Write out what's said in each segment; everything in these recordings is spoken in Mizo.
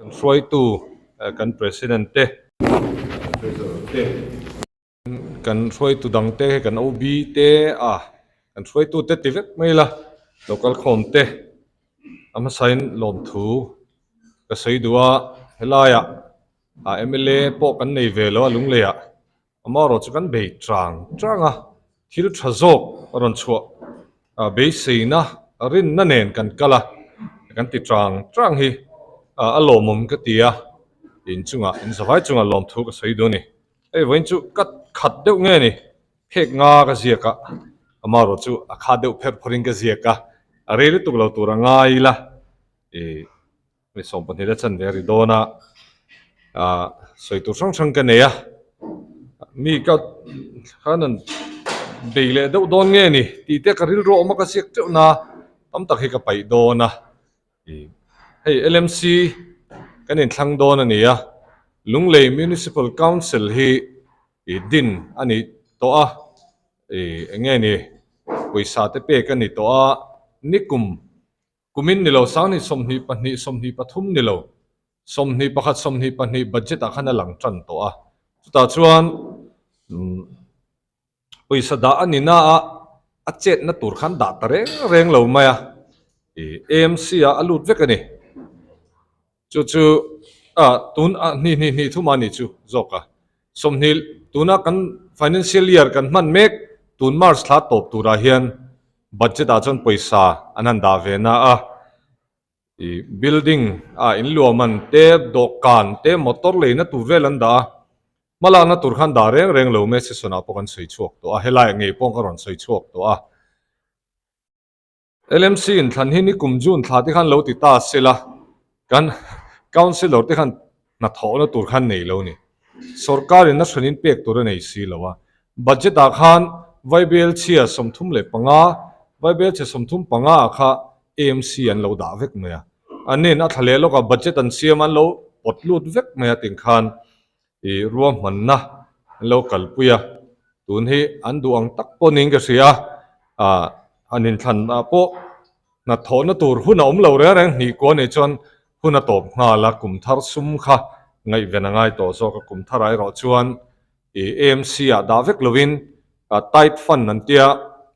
Kan hruaitu kan President te, Treasurer te, kan hruaitu dang te hi kan OB te a kan hruaitu te ti vek mai ila local khawm te a hmasain lawmthu ka sawi duh a helaiah mla pawh kan nei ve lo a lungleiah Amaherawh chu kan bei chang chang a, thil tha zawk a rawn chhuah beiseina rinna nen kan kal a, kan ti chang chang hi a lawmawm ka ti a, inchungah inzavai chungah lawmthu ka sawi duh a ni. Hei vawiin chu ka khat deuh nge ni, phek nga ka ziak a, amaherawh chu a khat deuh pherh phawrhin ka ziak a, a rei lutuk lo tur a ngai ila. Mi 12 a chan ve a ri dawn a, ah sawi tur hrang hrang ka nei a, mi ka khan an bei leh deuh dawn nge ni tih te ka rilru a awm a ka ziak teuh na tam tak hi ka paih dawn a, ih hei LMC kan inthlang dawn a ni a, Lunglei Municipal Council hi ih din a ni tawh a, ih eng nge ni pawisa te pek a ni tawh a, nikum. Kumin ni lo, 2022, 23 ni lo, 21, 22 budget ah khan a lang tan tawh a. Chutah chuan pawisa dah a ni na a, a chetna tur khan dah ta reng reng lo mai a, ih AMC ah a lut vek a ni. Chu chu ah tun ah hnih hnih hnih thum a ni chu zawk a. 20 tuna kan financial year kan hman mek tun March thla tawp turah hian budget ah chuan pawisa an han dah ve na a. Ih building ah in luahman te dawhkan te motor leina tur vel an dah a. Hmalakna tur khan dah reng reng lo mai session ah pawh kan sawi chhuak tawh a helaiah ngei pawh ka rawn sawi chhuak tawh a. LMC in thlan hi nikum June thla te khan lo ti ta sela, kan Councillor te khan hnathawhna tur khan nei lo ni. Sorkar in a hranin pek tur a nei si lo a. Budget ah khan Vaibel chhia 35, Vaibel chhe 35 ah kha AMC an lo dah vek mai a. An nen a thla leh lawk a budget an siam an lo pawt lut vek mai a ting khan ih ruahmanna an lo kalpui a, tun hi an duh ang tak pawh niin ka hria a, ah an inthlan ah pawh hnathawhna tur hun a awm lo reng reng hnih kuah nih chuan hun a tawp nghal a, kum thar sum kha ngaihven a ngai tawh zawk a, kum tharah erawh chuan ih AMC ah dah vek lovin ah tight fund an tia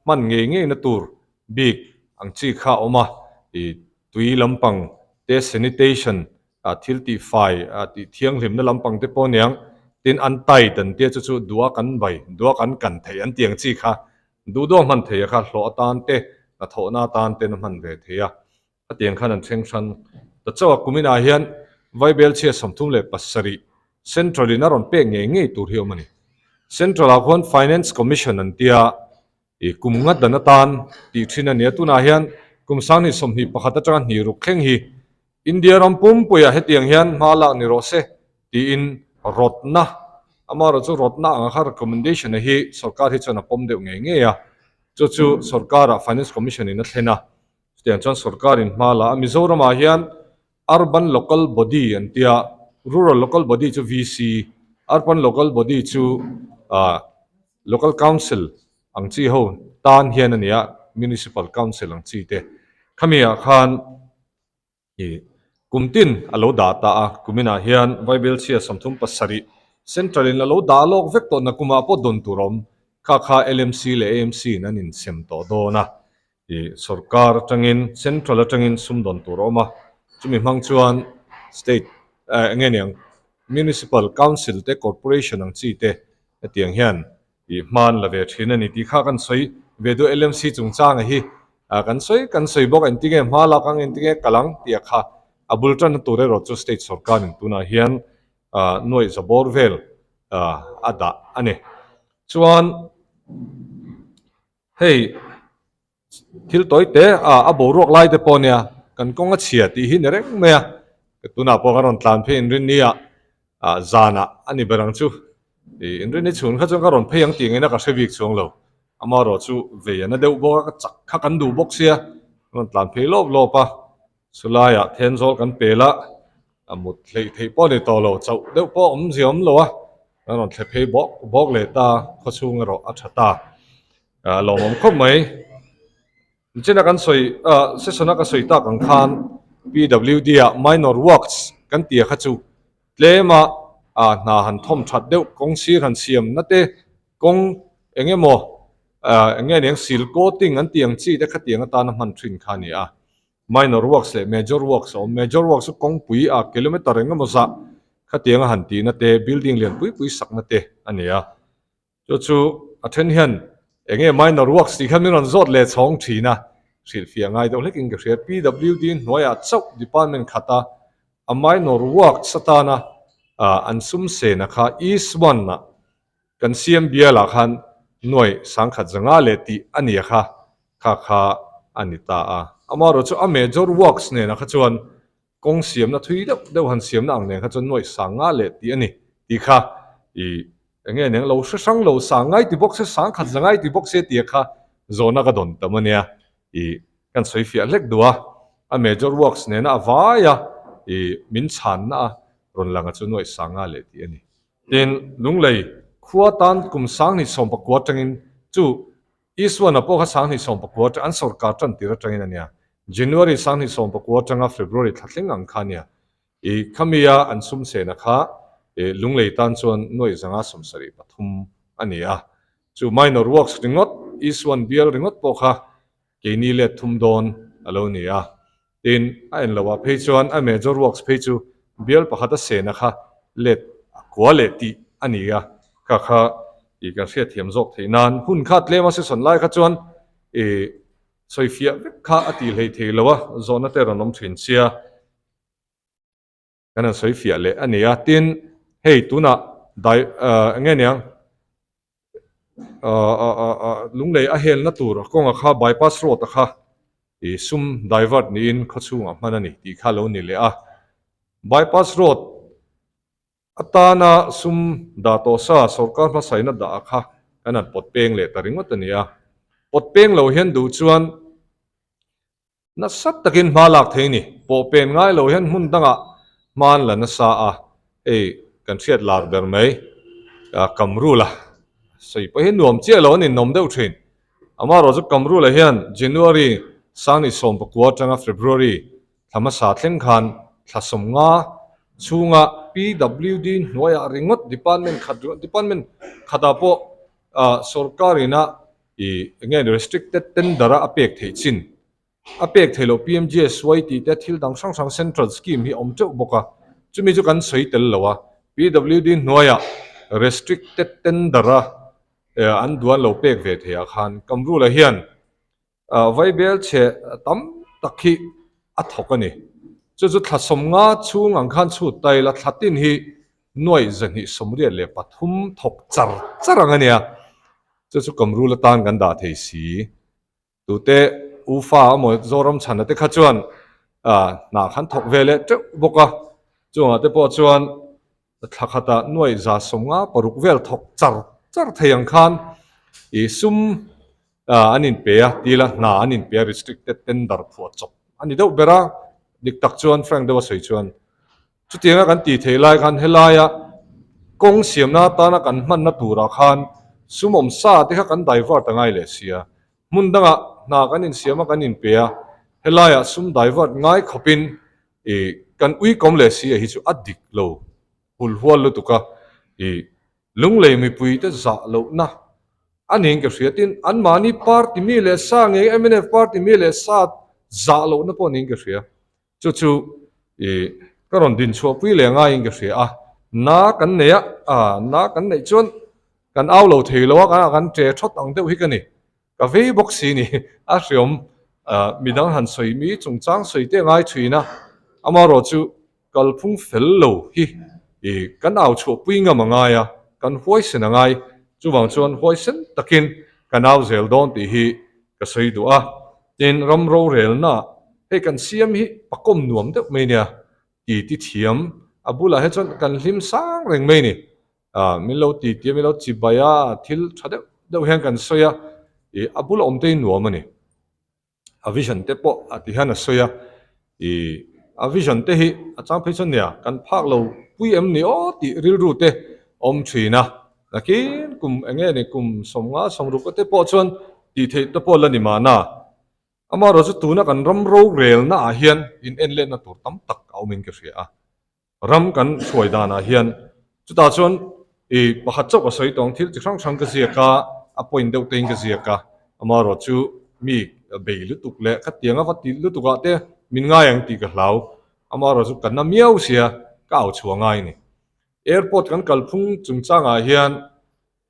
hman ngei ngeina tur bik ang chi kha a awm a, ih tui lampang te sanitation ah thil tih fai ah tih thianghlimna lampang te pawh aniang tin an tight an tia chu chu duha kan bai duha kan kan theih an tih ang chi kha duh duha hman thei a kha hlawh atan te hnathawhna atan ten a hman ve thei a a tiang khan an thleng hran ta chauh a kumin ah hian Vaibel chhia 37 Central in a rawn pek ngei ngei tur hi a awm a ni Central ah khuan Finance Commission an tia I kum ngat dan atan tih thin a ni a, tunah hian kum 2021 atanga hnih ruk thleng hi India ram pumpuiah hetiang hian hma lak ni rawh se tiin rawtna, amaherawh chu rawtna anga kha recommendation a hi sorkar hi chuan a pawm deuh ngei ngei a, chu chu sorkarah Finance Commission in a thlen a, chutiang chuan sorkarin hma la a, Mizoramah hian Urban Local Body an tia, Rural Local Body chu VC, Urban Local Body chu ah Local Council ang chi ho tan hian a ni a, Municipal Council ang chi te. Khami ah khan ih kum tin a lo dah ta a, kuminah hian Vaibel chhia 37 Central in a lo dah lawk vek tawh na kumah pawh dawn tur a awm. Kha kha LMC leh AMC in an insem tawh dawn a, ih sorkar atangin Central atangin sum dawn tur a awm a, chumi hmang chuan State eh eng nge niang Municipal Council te Corporation ang chi te Hetiang hian ih hman la ve thin a ni tih kha kan sawi ve duh LMC chungchanga hi kan sawi kan sawi bawk engtinge hma lak ang engtinge kal ang tih a kha a bul tanna tur erawh chu state sorkarin tunah hian nuaih za bawr vel a dah a ni. Chuan hei Thil tawi te a a boruak lai te pawh nia kan kawng a chhia tih hi ni reng mai a, tunah pawh ka rawn tlan phei inrinni ah ah zanah a ni ber ang chu ih inrinni chhun kha chuan ka rawn phei ang tih ngaihna ka hre bik chuang lo, amaherawh chu vei a na deuh bawk a ka chak kha kan duh bawk sia ka rawn tlan phei lawp lawp a, chulaiah Thenzawl kan pel a, a mut hleih theih pawh a ni tawh lo chauh deuh pawh awmzia awm lo a, kan rawn thle phei bawk bawk leh ta khawchhung erawh a tha ta. A lawmawm khawp mai. Nichina kan sawi ah session a ka sawi tak ang khan PWD ah minor works. kan tia kha chu tlema ah hna han thawm that deuh kawng sir han siam na te kawng eng emaw ah eng nge niang sil coating an tih ang chi te khatiang atana hman thin kha a ni a. Minor works leh major works a awm. Major works chu kawngpui ah kilometer eng emaw zah khatianga han tihna te building lian pui pui sakna te a ni a. Chu chu a then hian eng nge minor works tih khan min rawn zawt leh chhawng thin a, hrilhfiah ngai deuh hlekin ka hria. PWD hnuaiah chauh department khata a minor works atana an sum sena kha East One ah kan siam bialah khan nuai sangkhat zanga leh tih a nia kha kha kha a ni ta a. Amaherawhchu chu a major works nena kha chuan Kawng siamna thui deuh deuh han siamna ang nen kha chuan nuaih sang nga leh tih a ni tih kha i eng nge nen lo hre hrang lo sang ngai ti bawk se sang khat za ngai ti bawk se tia kha zawhna ka dawn tam a nia i kan sawi fiah hlek duh a, a major works nena a vai a i min chhanna a rawn lang a chu nuaih sang nga leh tih a ni. Tin, Lunglei khua tan kum sanghnih sawmpakua atangin chu Isuana pawh kha 2019 atang an sorkar tan tir atangin a nia. January 2019 atanga February thla thleng ang kha a nia. I khamia an sum sena kha i Lunglei tan chuan nuaih zanga 73 a ni a. Chu minor works ringawt, Isuan bial ringawt pawh kha keini let thum dawn a lo ni a. Tin, a en loh ah phei chuan a major works phei chu bial pakhat a sena kha let a kua leh tih a ni a, kha kha ih kan hriatthiam zawk theih nan hun kha tlem a season lai kha chuan ih sawifiah vek kha a tih hlei thei lo a, zawhna te rawn awm thin sia. Kan han sawi fiah leh a ni a, tin hei tunah dai ah eng nge niang ah ah ah ah Lunglei a helna tur kawnga kha bypass road a kha ih sum divert niin khawchhungah hman a ni tih kha lo ni leh a, bypass road atana sum dah tawh sa sorkar hmasaina dah a kha kan han pawt peng leh ta ringawt a ni a, pawt peng lo hian duh chuan. Nasa takin hma lak thei ni. Pawh pen ngai lo hian hmun dangah hma an la nasa a, hei kan hriat lar ber mai. Kamrula sawi pawh hi nuam chiah lo a ni, nawm deuh thin. Amaherawh chu Kamrula hian January 2019 atanga February thla hmasa thleng khan thla 50 chhunga PWD hnuaiah ringawt department khat ringawt department khatah pawh sorkarina I enge restricted tender a a pek theih chin a pek theih loh PMGSY tih te thil dang hrang hrang central scheme hi a awm teuh bawk a, chumi chu kan sawi tel lo a, PWD hnuaiah restricted tender a an duan lo pek ve theih ah khan Kamrula hian vaibel chhe tam tak hi a thawk a ni. Chu chu thla 50 chhung ang khan chhut ta ila thla tin hi 283 thawk char char ang a nia. Chu chu Kamrul atan kan dah thei si. Tute Ufa emaw Zoram chhana te kha chuan hna khan thawk ve leh teuh bawk a. Chungah te pawh chuan thla khatah 156 vel thawk char char thei ang khan ih sum an inpe a, tila hna an inpe a restricted tender phuah chawp a ni deuh ber a. Dik tak chuan Frank deuh a sawi chuan Chutianga kan tih theih lai khan helaia kawng siamna atana kan hmanna turah khan sum awm sa te kha kan divert a ngai leh sia. Hmun dangah hna kan insiam a kan inpe a, helaiah sum divert ngai khawpin ih kan uikawm leh sia hi chu a dik lo hulhual lutuk a, ih Lunglei mipuite zah lohna a niin ka hria. Tin, anmahni party mi leh sa ngei mnf party mi leh sa zah lohna pawh niin ka hria. Chu chu i ka rawn din chhuahpui leh ngaiin ka hria a, na kan nei a, a na kan neih chuan kan au lo thei lo a, kan kan ṭe thawt ang deuh hi ka ni. Ka vei bawk si ni, a hriawm midang han sawi mi chungchang sawi te ngai thin a, amaherawh chu kalphung fel lo hi i kan au chhuahpui ngam a ngai a, kan huaisen a ngai, chuvang chuan huaisen takin kan au zel dawn tih hi ka sawi duh a. Tin, ram rorelna hei kan siam hi pakawm nuam deuh mai nia, ti ti thiam a bulah hi chuan kan hlim sang reng mai ni. Min lo ti ti a, min lo chi bai a, thil tha deuh deuh hian kan sawi a, ih a bula awm te hi nuam a ni. A vision te pawh a ti hian a sawi a, ih a vision te hi a chang phei chuan nia kan phak lo pui em ni aw tih rilru te awm thin a. Nakin kum eng nge ni kum 50 60 te pawh chuan tih theih te pawh la ni mahna. Amaherawhchu tuna kan ram rorelna ah hian in en letna tur tam tak a awmin ka hria a. Ram kan hruai danah hian chutah chuan i pakhat chauh ka sawi tawng thil chi hrang hrang ka ziak a, a point deuh tein ka ziak a, amaherawh chu mi bei lutuk leh khatiang a va ti lutuk ah te min ngai ang tih ka hlau, amaherawh chu ka na miau sia ka au chhuah ngai a ni. Airport kan kalphung chungchangah hian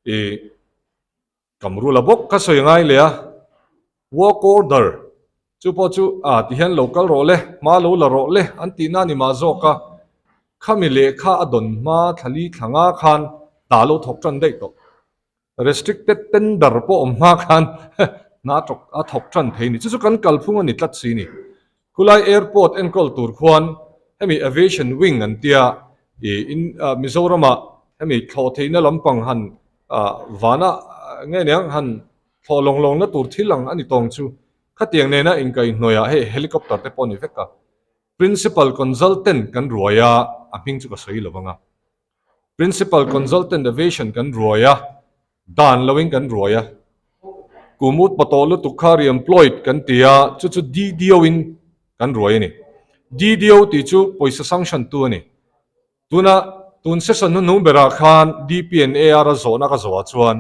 i. Kamrula bawk ka sawi ngai leh a, work order chu pawh chu a ti hian lo kal rawh le, hma lo la rawh le an tihna a ni mah zawk a, khami lehkha a dawn hma thlali thla nga khan hna lo thawk tan daih tawh. Restricted tender pawh awm hma khan hna a thawk tan thei a ni. Chu chu kan kalphung a ni tlat si ni. Khulai airport enkawl tur khuan hemi aviation wing an tia i in Mizoramah hemi thlawh theihna lampang han vana nge niang han thlawh lawng lawngna tur thil ang a ni tawng chu khatiang nena inkaihhnawihah hei helicopter te pawh a ni vek a. Principal consultant kan ruai a, a hming chu ka sawi lo vang a. Principal Consultant Aviation kan ruai a, dan loin kan ruai a. Kumut patawh lutuk kha re-employed kan ti a, chu chu DDO in kan ruai a ni. DDO tih chu pawisa sanction tu a ni. Tuna tun session hnuhnung berah khan DPNAR a zawhna ka zawhah chuan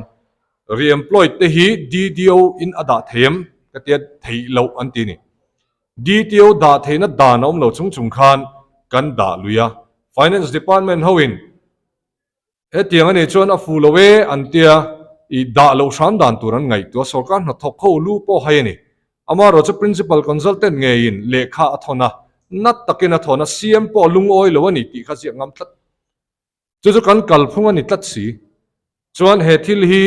re-employed te hi DDO in a dah thei em ka tia theih loh an ti a ni. DTO dah theihna dan a awm lo chung chung khan kan dah lui a, Finance Department hoin hetiang a nih chuan a fu lo e an tia i dah loh hram dan tur an ngaihtuah, sorkar hnathawk ho lu pawh hai a ni. Amaherawh chu Principal Consultant ngeiin lehkha a thawn a, nat takin a thawn a, CM pawh a lungawi lo a ni tih kha ziak ngam tlat. Chu chu kan kalphung a ni tlat si. Chuan he thil hi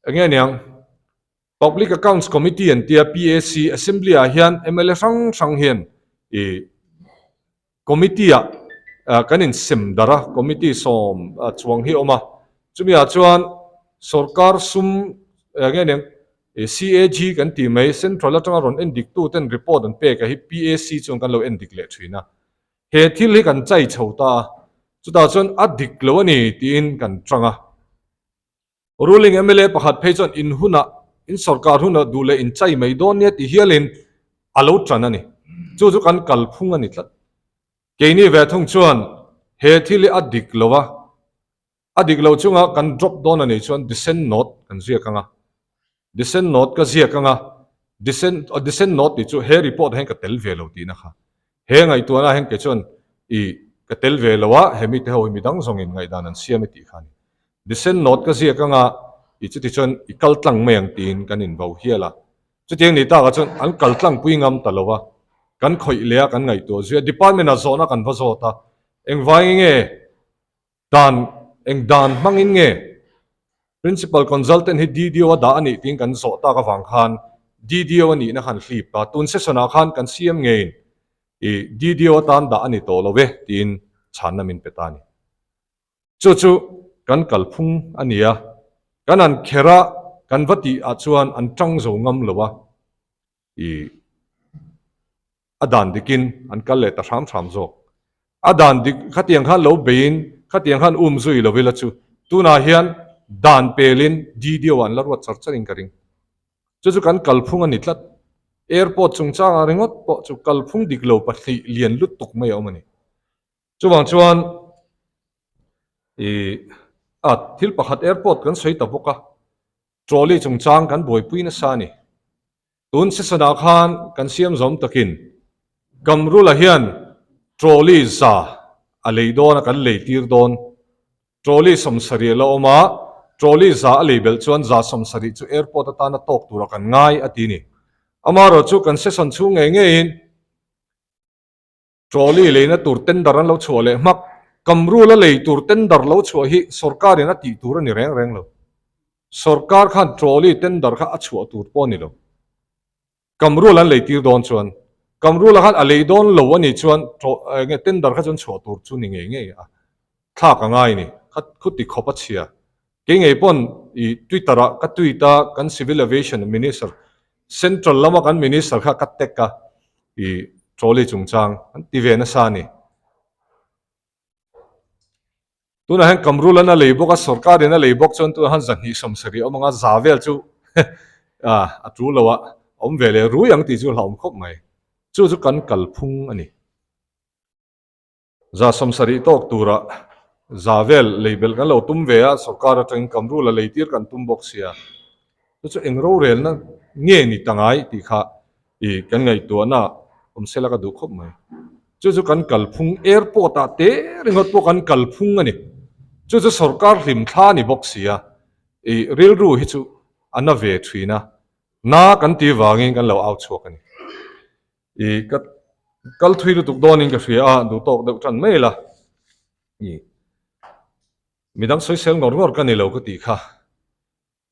eng nge niang? Public Accounts Committee an tia PAC Assembly ah hian mla hrang hrang hian ih committee ah kan insem darh a, committee sawm chuang hi a awm a, chumi ah chuan sorkar sum eng nge niang ih CAG kan tih mai central atanga rawn en dik tu ten report an pek a hi PAC chuan kan lo en dik leh thin a, he thil hi kan chai chho ta a, chutah chuan a dik lo a ni tiin kan tang a. Ruling mla pakhat phei chuan in hunah, in sorkar hunah duh leh in chai mai dawn nia ti hialin a lo tan a ni. Chu chu kan kalphung a ni tlat. Keini ve thung chuan he thil hi a dik lo a, a dik lo chunga kan drop dawn a nih chuan dissent note kan ziak ang a. Dissent note ka ziak ang a, dissent, dissent note tih chu he report ah hian ka tel ve lo tihna kha. He ngaihtuahna ah hian kei chuan i ka tel ve lo a, he mite ho hi midang zawngin ngaihdan an siam i tih kha a ni. Dissent note ka ziak anga i chuti chuan i kal tlang mai ang tiin kan invo hial a. Chutiang ni takah chuan an kal tlang pui ngam ta lo a, kan khawih leh a kan ngaihtuah zui a, department ah zawhna kan va zawt a, engvai nge dan eng dan hmangin nge Principal Consultant hi DDO a dah a nih tiin kan zawh tak avang khan DDO a nihna khan hlip a, tun session ah khan kan CM ngeiin i DDO atan dah a ni tawh lo e tiin chhanna min pe ta a ni. Chu chu kan kalphung a ni a, kan an kher a, kan va tih ah chuan an tang zo ngam lo a, i a dan dikin an kal leh ta hram hram zawk. A dan dik khatiang khan lo beiin khatiang khan um zui lo ila chu tunah hian dan pelin DDO ah an la ruat char charin ka ring. Chu chu kan kalphung a ni tlat. Airport chungchangah ringawt pawh chu kalphung dik lo pahnih lian lutuk mai a awm a ni. Chuvang chuan i a thil pakhat airport kan sawi ta bawk a, trolley chungchang kan buaipui nasa a ni. Tun season ah khan kan siam zawm takin Kamrula hian trolley za a lei dawn a kan lei tir dawn. Trolley 70 a la awm a, trolley za a lei belh chuan za 70 chu airport atana tawk tura kan ngai a ti ni. Amaherawhchu kan season chhung ngei ngeiin Trolley leina tur tender an lo chhuah leh hmak. Kamrula lei tur tender lo chhuah hi sorkarin a tih tur a ni reng reng lo. Sorkar khan trolley tender kha a chhuah tur pawh a ni lo. Kamrul an lei tir dawn chuan Kamrula khan a lei dawn lo a nih chuan enge tender kha chuan chhuah tur chu ni ngei ngei a thlak a ngai a ni. Kha khuti khawp a chhia. Kei ngei pawn i Twitter ah ka tweet a, kan Civil Aviation Minister, Central lama kan Minister kha ka tag a, i trolley chungchang an ti ve nasa a ni. Tunah hian Kamrul an a lei bawk a, sorkar in a lei bawk chuan tunah hian 270 a awm ang a, za vel chu a tul lo a, awm ve leh rui ang tih chu hlauhawm khawp mai. Chu chu kan kalphung a ni. 70 tawk tura za vel lei belh kan lo tum ve a, sorkar atangin Kamrula lei tir kan tum bawk sia. Chu chu eng rorelna nge ni ta ngai tih kha i kan ngaihtuahna awm sela ka duh khawp mai. Chu chu kan kalphung airport ah te ringawt pawh kan kalphung a ni. Chu chu sorkar hlim thla a ni bawk sia, i rilru hi chu a na ve thin a, na kan tih vangin kan lo au chhuak a ni. I ka kal thui lutuk dawnin ka hria a, duh tawk deuh tan mai la. I midang sawisel ngawr ngawr ka ni lo ka tih kha.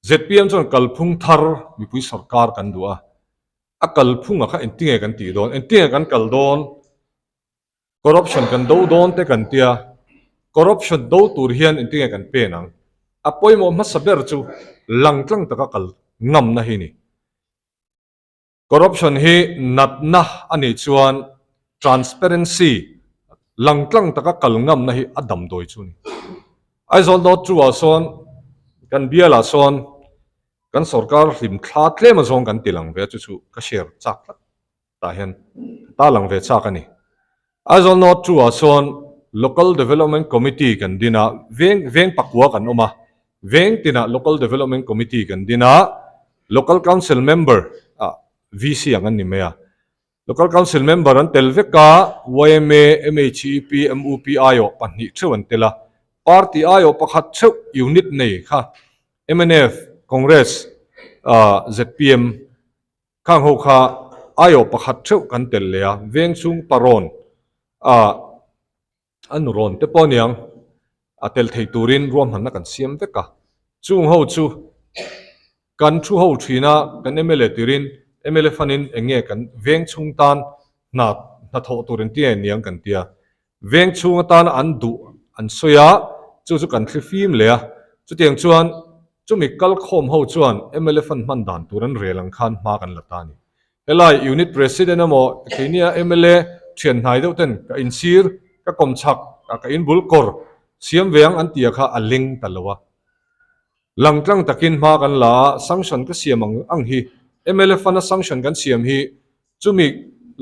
Zpm chuan kalphung thar mipui sorkar kan duh a, a kalphunga kha engtinge kan tih dawn, engtinge kan kal dawn, corruption kan do dawn te kan tia, corruption do tur hian engtinge kan pen ang, a pawimawh hmasa ber chu langtlang taka kal ngamna hi ni. Corruption hi natna a nih chuan transparency, langtlang taka kal ngamna hi a damdawi chu a ni. Aizawl North True ah sawn kan bial ah sawn kan sorkar hlim thla tlem azawng kan ti lang ve a, chu chu ka share chak tlat tah hian ka ta lang ve chak a ni. Aizawl North True ah sawn Local Development Committee kan din a, veng veng pakua kan awm a, veng tinah Local Development Committee kan din a, Local Council Member ah VC ang an ni mai a, Local Council Member an tel vek a, yma, MHEP, MUP aiawh pahnih theuh an tel a, Party aiawh pakhat theuh unit nei kha mnf, Congress, zpm, Khang ho kha aiawh pakhat theuh kan tel leh a, veng chhung parawn a an rawn te pawh aniang a tel thei turin ruahmanna kan siam vek a. Chung ho chu kan thu ho thin a, kan mla tirin mla fanin eng nge kan veng chhung tan hna hnathawh tur engtin nge niang kan tia. Veng chhung atana an duh an sawi a, chu chu kan thli fim leh a. Chutiang chuan chumi kalkhawm ho chuan mla fund hman dan tur an rel ang khan hma kan la ta a ni. Helai unit president emaw keinia mla thian hnai deuh ten ka insir, ka kawmchhak, ka inbul kawr siam ve ang an tia kha a leng ta lo a. Langtlang takin hma kan la a, sanction ka siam ang ang hi mla fund a sanction kan siam hi Chumi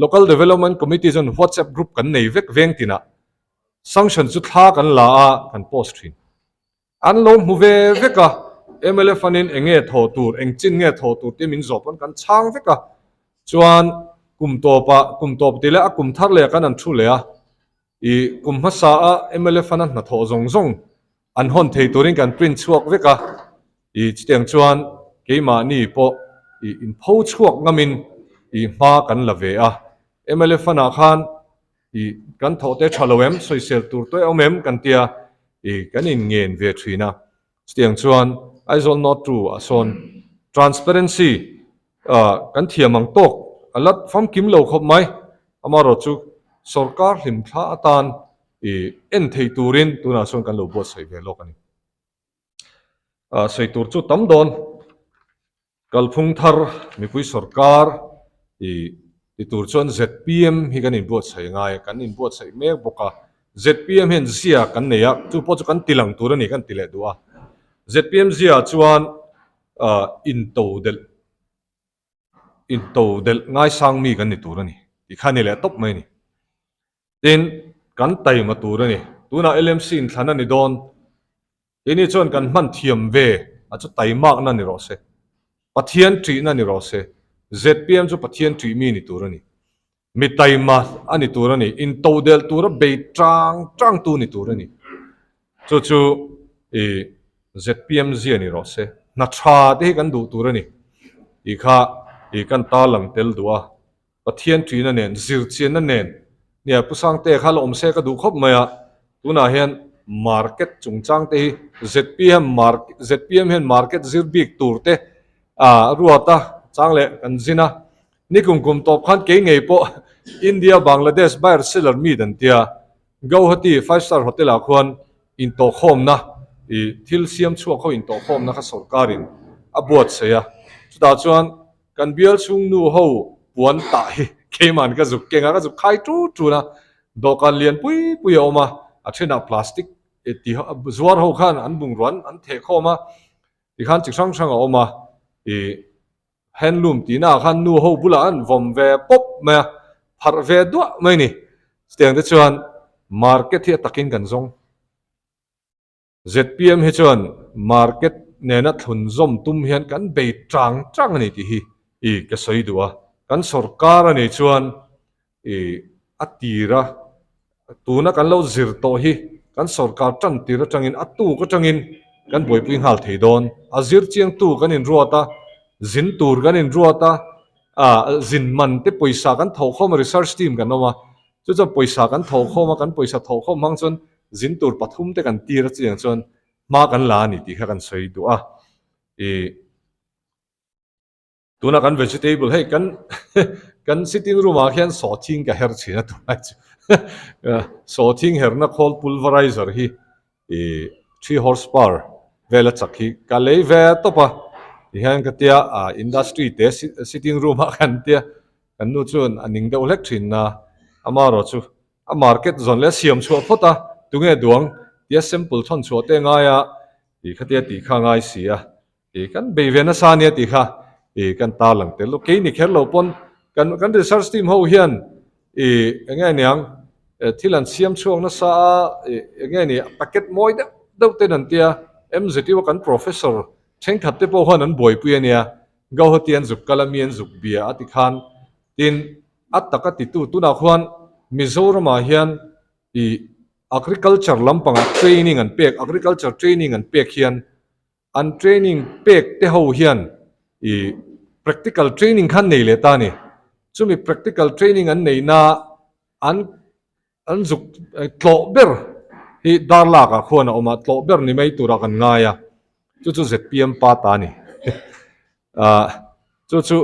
Local Development Committee chuan WhatsApp group kan nei vek veng tinah sanction chu thla kan la a, kan post thin. An lo hmu ve vek a, mla fund-in eng nge thaw tur, eng chin nge thaw tur tih min zawh pawn kan chhang vek a. Chuan kum tawpah, kum tawp tih leh a kum thar leh ah kan an thu leh a, I kum hmasa a mla fund-a hnathawh zawng zawng an hawn thei turin kan print chhuak vek a, i chutiang chuan keimahni pawh i inpho chhuak ngamin i hma kan la ve a. Mla fund-ah khan i kan thawh te tha lo em, sawisel tur te awm em kan tia i kan inngen ve thin a. Chutiang chuan Aizawl North Two ah sawn transparency kan thiam ang tawk a la famkim lo khawp mai. Amaherawh chu sorkar hlimthla atan i en thei turin tunah sawn kan lo buatsaih ve lawk a ni. Sawi tur chu tam dawn. Kalphung thar mipui sorkar i ti tur chuan zpm hi kan inbuatsaih ngai a, kan inbuatsaih mek bawk a. Zpm hian zia kan nei a, chu pawh chu kan ti lang tur a ni kan ti leh duh a. Zpm zia chuan into delh into delh ngaisang mi kan ni tur a ni tih kha a ni leh tawp mai a ni. Tin, kan taima tur a ni. Tunah LMC inthlan a ni dawn. Keini chuan kan hman thiam ve a chu taimakna ni rawh se. Pathian ṭihna ni rawh se. Zpm chu Pathian ṭih mi ni tur a ni. Mi taima a ni tur a ni. Intodelh tura bei ṭang ṭangtu ni tur a ni. Chu chu i zpm zia ni rawh se. Hna ṭha te hi kan duh tur a ni tih kha i kan tarlang tel duh a. Pathian ṭihna nen, zirchianna nen, nia Pu Sangtea kha la awm se ka duh khawp mai a, tunah hian market chungchang te hi zpm zpm hian market zir bik tur te a ruat a, chang leh kan zin a, nikum kum tawp khan kei ngei pawh India Bangladesh buyer seller meet an tia, Gauhati five star hotel ah khuan intawhkhawmna i thil siam chhuak ho intawhkhawmna kha sorkarin a buatsaih a, chutah chuan Kan bial chhung nu ho puan tah hi keiman ka zuk keng a, ka zuk khai tut tut a, dawhkan lian pui pui a awm a, a thenah plastic ti zuar ho khan an bungrua an theh khawm a, tikhan chi hrang hrang a awm a, ih handloom tihna ah khan nu ho bulah an vawm ve pawp mai a, pharh ve duah mai a ni. Chutiang te chuan. Market hi a takin kan zawng. Zpm hi chuan market nena thlunzawm tum hian kan bei tang tang a ni tih hi i ka sawi duh a. Kan sorkar a nih chuan i a tira tuna kan lo zir tawh hi kan sorkar tan tir atangin a tuk atangin kan buaipui nghal thei dawn. A zir chiangtu kan inruat a, zin tur kan inruat a, ah zin man te pawisa kan thawhkhawm a research team kan awm a, chu chuan pawisa kan thawhkhawm a, kan pawisa thawhkhawm hmang chuan zin tur pathum te kan tir a chiang chuan hma kan la a ni tih kha kan sawi duh a. Ih. Tuna kan vegetable hei kan kan sitting room ah khian sawhthing ka her thin a tunlai chu sawhthing herna khawl pulverizer hi ih three horse power vel a chak hi ka lei ve tawp a tihian ka tia ah industry te sitting room ah kan tia kan nu chuan a ning deuh hlek thin a amaherawh chu a market zawn leh a siam chhuah phawt a tunge duang tia sample thawn chhuah te ngai a tih khatia tih kha a ngai si a. Ih kan bei ve nasa ania tih kha ih kan tarlang tel lo. Kei ni kher lo pawn kan kan research team ho hian ih eng nge niang thil an siam chhuak nasa a ih eng nge ni packet mawi deuh deuh ten an tia MZU a kan professor thenkhat te pawh khan an buaipui ania Guwahati an zuk kal a mi an zuk bia a ti khan tin a taka titu tunah khuan Mizoramah hian ih agriculture lampangah training an pek agriculture training an pek hian An training pek te ho hian i practical training khan nei leh ta a ni. Chumi practical training an neihna an an zuk tlawh ber hi darlak ah khuan a awm a, tlawh ber ni mai turah kan ngai a, chu chu zpm pa ta a ni. Ah chu chu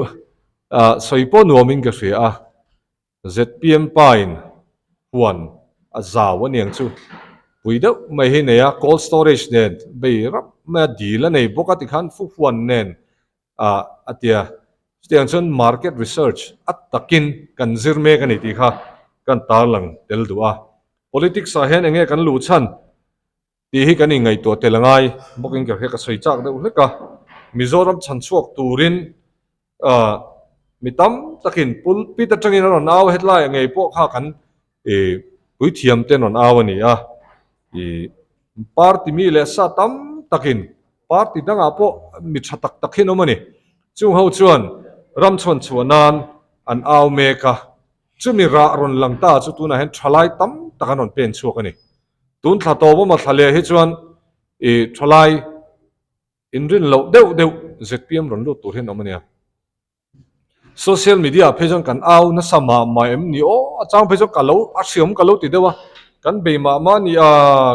ah sawi pawh nuamin ka hria a. Zpm pain huan a zau a niang chu pui deuh mai hi nei a, cold storage nen bei rap mai a, dil a nei bawk a tikhan fu huan nen ah a tia. Chutiang chuan market research a takin kan zir mek a ni tih kha kan tarlang tel duh a. Politics ah hian eng nge kan luh chhan tih hi kan inngaihtuah tel a ngai bawkin ka hria ka sawi chak deuh hlek a. Mizoram chhan chhuak turin ah mi tam takin pulpit atangin an rawn au hetlai ah ngei pawh kha kan ih puithiam te an rawn au a ni a ih party mi leh sa tam takin party dangah pawh mi tha tak tak hi an awm a ni chung ho chuan ram chhawn chhuah nan an au mek a chumi rah rawn lang ta chu tunah hian thalai tam tak an rawn pen chhuak a ni tun thla tawp awma thla leh hi chuan ih thalai Inrin loh deuh deuh zpm rawn lut tur hian awm a nia. Social media ah phei chuan kan au nasa mah mah em ni aw, a chang phei chuan ka lo a hriam ka lo ti deuh a, kan bei mah mah nia,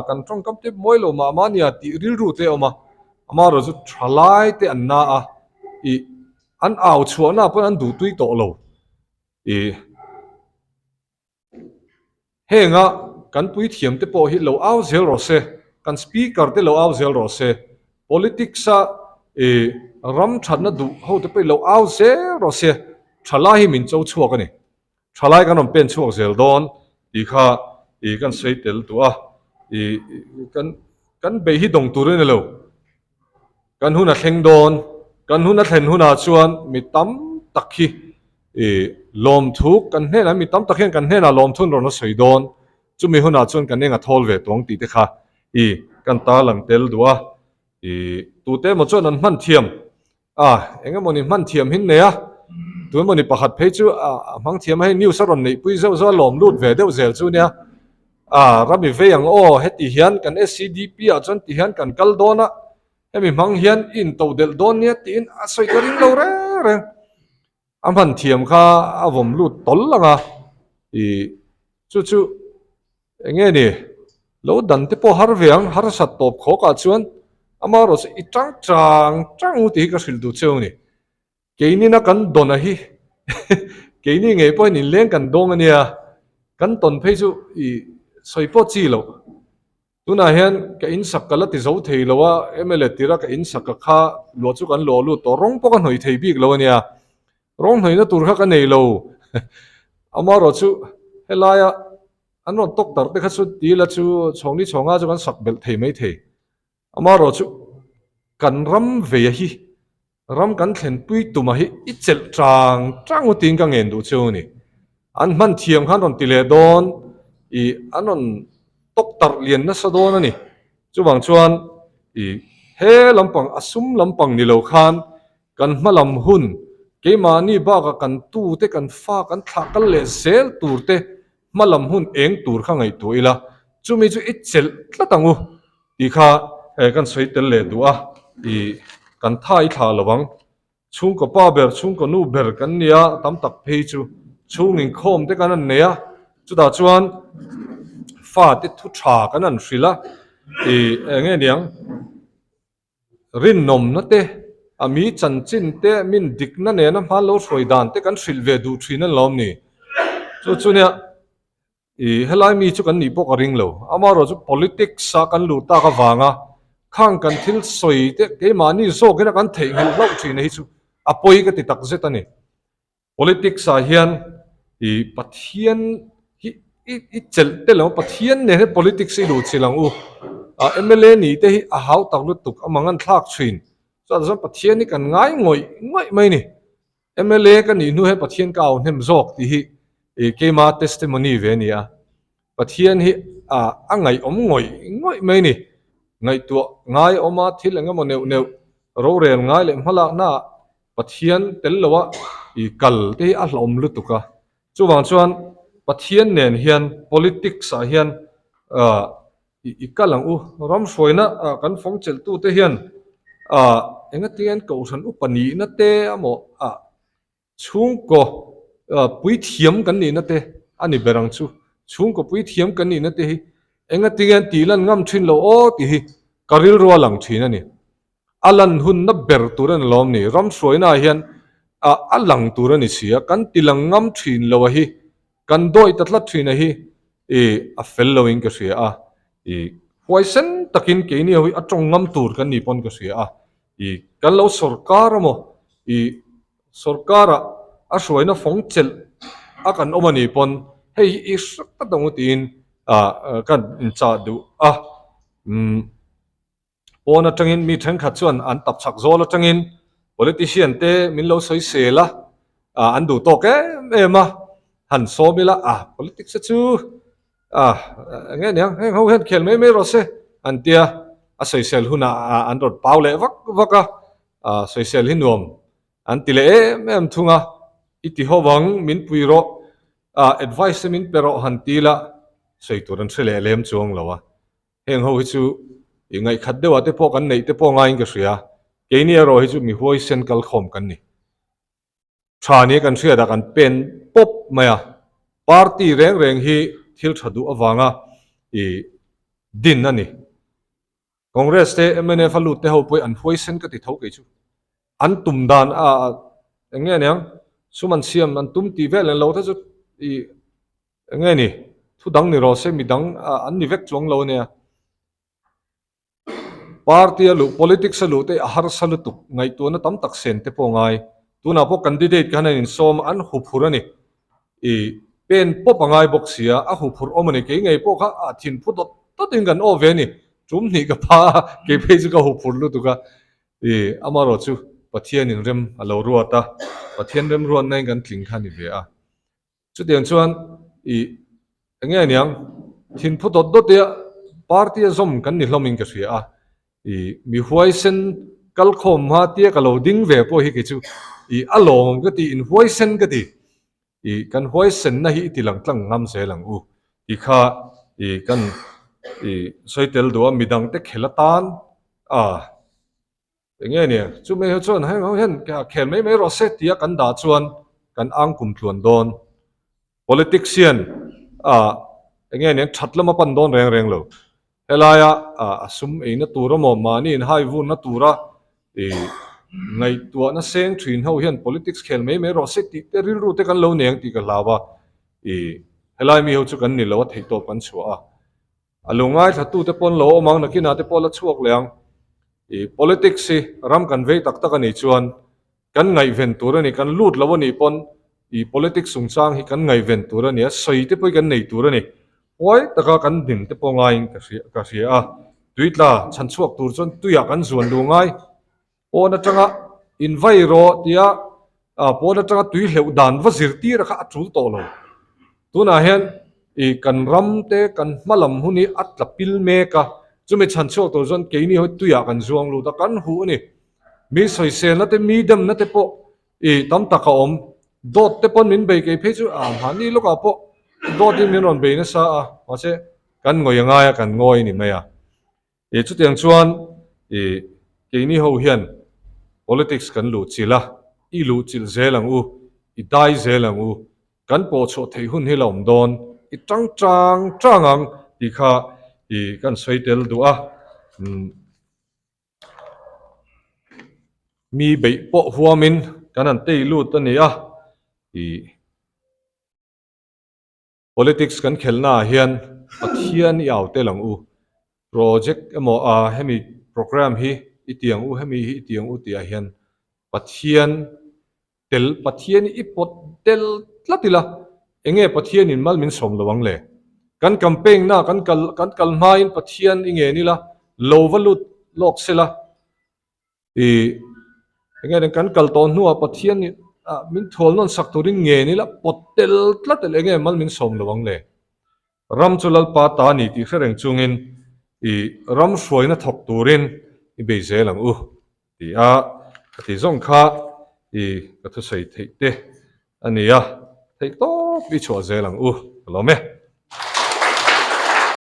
kan tawngkam te mawi lo mah mah nia tih rilru te a awm a, amaherawh chu thalai te an na a, ih an au chhuahna ah pawh an duhtui tawh lo ih. Henga kan puithiam te pawh hi lo au zel rawh se, kan speaker te lo au zel rawh se, politics a ih ram thatna duh ho te pawh hi lo au zel rawh se, thalai hi min cho chhuak a ni. Thalai kan rawn pen chhuak zel dawn tih kha ih kan sawi tel duh a, ih kan kan bei hi dawng tur a ni lo. Kan hun a thleng dawn, kan hun a thlen hunah chuan mi tam tak hi ih lawmthu kan hnenah mi tam tak hian kan hnenah lawmthu an rawn a sawi dawn, chumi hunah chuan kan eng a thawl ve tawng tih te kha ih kan tarlang tel duh a, ih tute emaw chuan an hman thiam a, eng emaw ni hman thiam hin nei a, tu emaw ni pakhat phei chu a hmang thiam a hei news a rawn neihpui zeuh zeuh a lawm lut ve deuh zel chu nia, a rami vei ang aw heti hian kan SCDP ah chuan ti hian kan kal dawn a, hemi hmang hian i into delh dawn nia tiin a sawi ka ring lo reng reng. A hman thiam kha a vawm lut tawl ang a, ih chu chu eng nge ni lo dan te pawh har ve ang, harsat tawp khawk ah chuan amaherawh chu i tang chang chang u tih hi ka hrilh duh cheu a ni. Keinina kan dawn a hi keini ngei pawhin inleng kan dawng a nia, kan tawn phei chu i sawi pawh chi loh. Tunah hian ka insak ka la ti zo thei lo a, mla tira ka insak ka kha luah chu kan luah lut tawh, rawng pawh ka hnawih thei bik lo a nia, rawng hnawihna tur kha ka nei lo. Amaherawh chu helaia an rawn tawk darh te kha chu ti ila chu chhawngni chhawnga chu kan sak belh thei mai thei. Amaherawh chu kan ram vei a hi Ram kan thlenpui tuma hi i chelh tang tang u tiin ka ngen duh cheu a ni. An hman thiam khan rawn ti leh dawn. Ih an rawn tawk tarh lian nasa dawn a ni. Chuvang chuan ih he lampang a sum lampang ni lo khan kan hma lam hun keimahni bakah kan tute kan fa kan thlah kal leh zel tur te hma lam hun eng tur kha ngaihtuah ila chumi chu i chelh tlat ang u tih kha kan sawi tel leh duh a ih kan tha i thlah lo ang. Chhungkaw pa ber, chhungkaw nu ber kan nia, tam tak phei chu chhung inkhawm te kan han nei a, chutah chuan fate thu tha kan han hrilh a, ih eng nge niang rinawmna te, a mi chanchin te, min dikna nena hman lo hruai dan te kan hrilh ve duh thin an lawm ni. Chu chu nia. I helai mi chu kan nih pawh ka ring lo. Amaherawh chu politics a kan luh tak avanga khang kan thil sawi te keimahni zawkin a kan theihnghilh hlauh thin a hi chu a pawi ka ti tak zet a ni. Politics ah hian i Pathian hi i i chelh tel ang Pathian nen hian politics hi luh chilh ang u. Mla nih te hi a hau tak lutuk a mangan thlak thin. Chuan chuan Pathian hi kan ngai ngawih ngawih mai a ni. Mla ka nih hnu hian Pathian ka au hnem zawk tih hi keima testimony ve a ni a. Pathian hi a ngaihawm ngawih ngawih mai a ni. Ngaihtuah ngai awma thil eng emaw neuh neuh rorel ngai leh hmalaknaah Pathian tel loa kal te hi a hlauhawm lutuk a. Chuvang chuan Pathian nen hian politics ah hian I kal ang u. Ram hruaina kan fawng chelhtute hian engatinge an kohhran upa nihna te amaw chhungkaw puithiam kan nihna te a ni ber ang chu. Chhungkaw puithiam kan nihna te hi engatinge an tih lan ngam thin lo aw tih hi ka rilru a lang thin a ni. A lan hunna ber tur a ni lawm ni. Ram hruainaah hian a lang tur a ni si a, kan ti lang ngam thin lo a hi, kan dawih ta tlat thin a hi i a fel loin ka hria a, i huaisen takin keini ho hi a tawng ngam tur kan ni pawn ka hria a, i kan lo sawrkar amaw i sawrkarah a hruaina fawng chelh a kan awm a ni pawn hei hi i hre tlat ang u tiin kan inchah duh a. Pawn atangin mi thenkhat chuan an tap chak zawl atangin politician te min lo sawi sel a, an duh tawk em em a, han sawm ila a politics te chu a eng nge niang heng ho hian khel mai mai rawh se an tia a sawisel hunah an rawn pau leh vak vak a, sawisel hi nuam an ti leh em em thung a, i ti ho ang min pui rawh advice te min pe rawh han ti ila sawi tur an hre leh lem chuang lo a. Heng ho hi chu i ngaihkhat deuh ah te pawh kan neih te pawh ngaiin ka hria. Keini erawh hi chu mi huaisen kal khawm kan ni. Tha nia kan hriat ah kan pen pawp mai a. Party reng reng hi thil tha duh avanga i din a ni. Congress te mnf a lut te ho pawh hi an huaisen ka ti tho kei chu. An tum dan a eng nge aniang sum an siam an tum tih vel an lo te chu i Eng nge ni? Thu dang ni rawh se, mi dang an ni vek chuang lo a nia. Party a luh, politics a luh te a harsa lutuk, ngaihtuahna tam tak sen te pawh a ngai. Tunah pawh candidate khan an insawm a, an huphurh a ni. I pen pawp a ngai bawk si a, a huphurh awm a ni. Kei ngei pawh kha a thin phu dawt dawt in kan aw ve a ni. Tum hnih ka pha a, kei phei chu ka huphurh lutuk a. I amaherawh chu Pathianin rem a lo ruat a, Pathian remruatna in kan tling kha a ni ve a. Chutiang chuan i eng nge aniang thinphu dawt dawt ia party a zawm kan ni hlawm in ka hria a, i mi huaisen kal khawm hma tia ka lo ding ve pawh hi kei chu i a lawmawm ka ti in huaisen ka ti, i kan huaisenna hi i ti lang tlang ngam zel ang u tih kha i kan i sawi tel duh a midang te khel atan a. Eng nge nia, chu mai ho chuan heng ho hian khel mai mai rawh se tia kan dah chuan kan ang kum tluan dawn. Politics hian ah eng nge nia that lama pan dawn reng reng lo. Helaia ah a sum eina tur emaw mahni inhai vunna tura ih ngaihtuahna seng thin ho hian politics khel mai mai rawh se tih te rilru te kan lo nei ang tih ka hlau a. Ih helai mi ho chu kan ni lo a theihtawp kan chhuah a. A lo ngaithlatute pawn lo awm ang, nakinah te pawh la chhuak leh ang. I politics hi ram kan vei tak tak a nih chuan kan ngaihven tur a ni, kan lut lo a nih pawn i politics chungchang hi kan ngaihven tur a ni a, sawi te pawh hi kan nei tur a ni. Huai taka kan din te pawh ngaiin ka hria ka hria a, tuitla chhan chhuak tur chuan tuiah kan zuan luh ngai. Pawn atanga invai rawh tia pawn atanga tui hleuh dan va zirtir a kha a tul tawh lo. Tunah hian i. I kan ram te kan hma lam hun hi a tla pil mek a, chumi chhan chhuak tur chuan keini hawi tuiah kan zuang lut a, kan huh a ni. Mi sawiselna te, mi demna te pawh i tam tak a awm. Dawt te pawn min bei kei phei chu a mahni lawkah pawh dawtin min rawn bei nasa a, mahse kan ngawi a ngai a, kan ngawi a ni mai a. I chutiang chuan i keini ho hian politics kan luh chilh a, i luh chilh zel ang u, i dai zel ang u, kan pawh chhuah theih hun hi la awm dawn, i tang tang tang ang tih kha i kan sawi tel duh a. Mi beih pawh huamin kan han tei lut a ni a, i. Politics kan khelhna ah hian Pathian i au tel ang u, project emaw a hemi programme hi i ti ang u, hemi hi i ti ang u tih ah hian Pathian tel, Pathian i pawt tel tlat ila, enge Pathian in mal min sawm lo ang le? Kan campaign na kan kal kan kal hmain Pathian i ngen ila, lo va lut lawk sela, I enge nen kan kal tawh hnuah Pathian nih ah min thual nawn sak turin ngen ila pawt tel tlat el enge mal min sawm lo ang le. Ram chu Lalpa ta a ni tih hre reng chungin i ram hruaina thawk turin i bei zel ang u ti a ka ti zawng kha i ka thusawi theih te a ni a, theih tawp i chhuah zel ang u ka lawm e.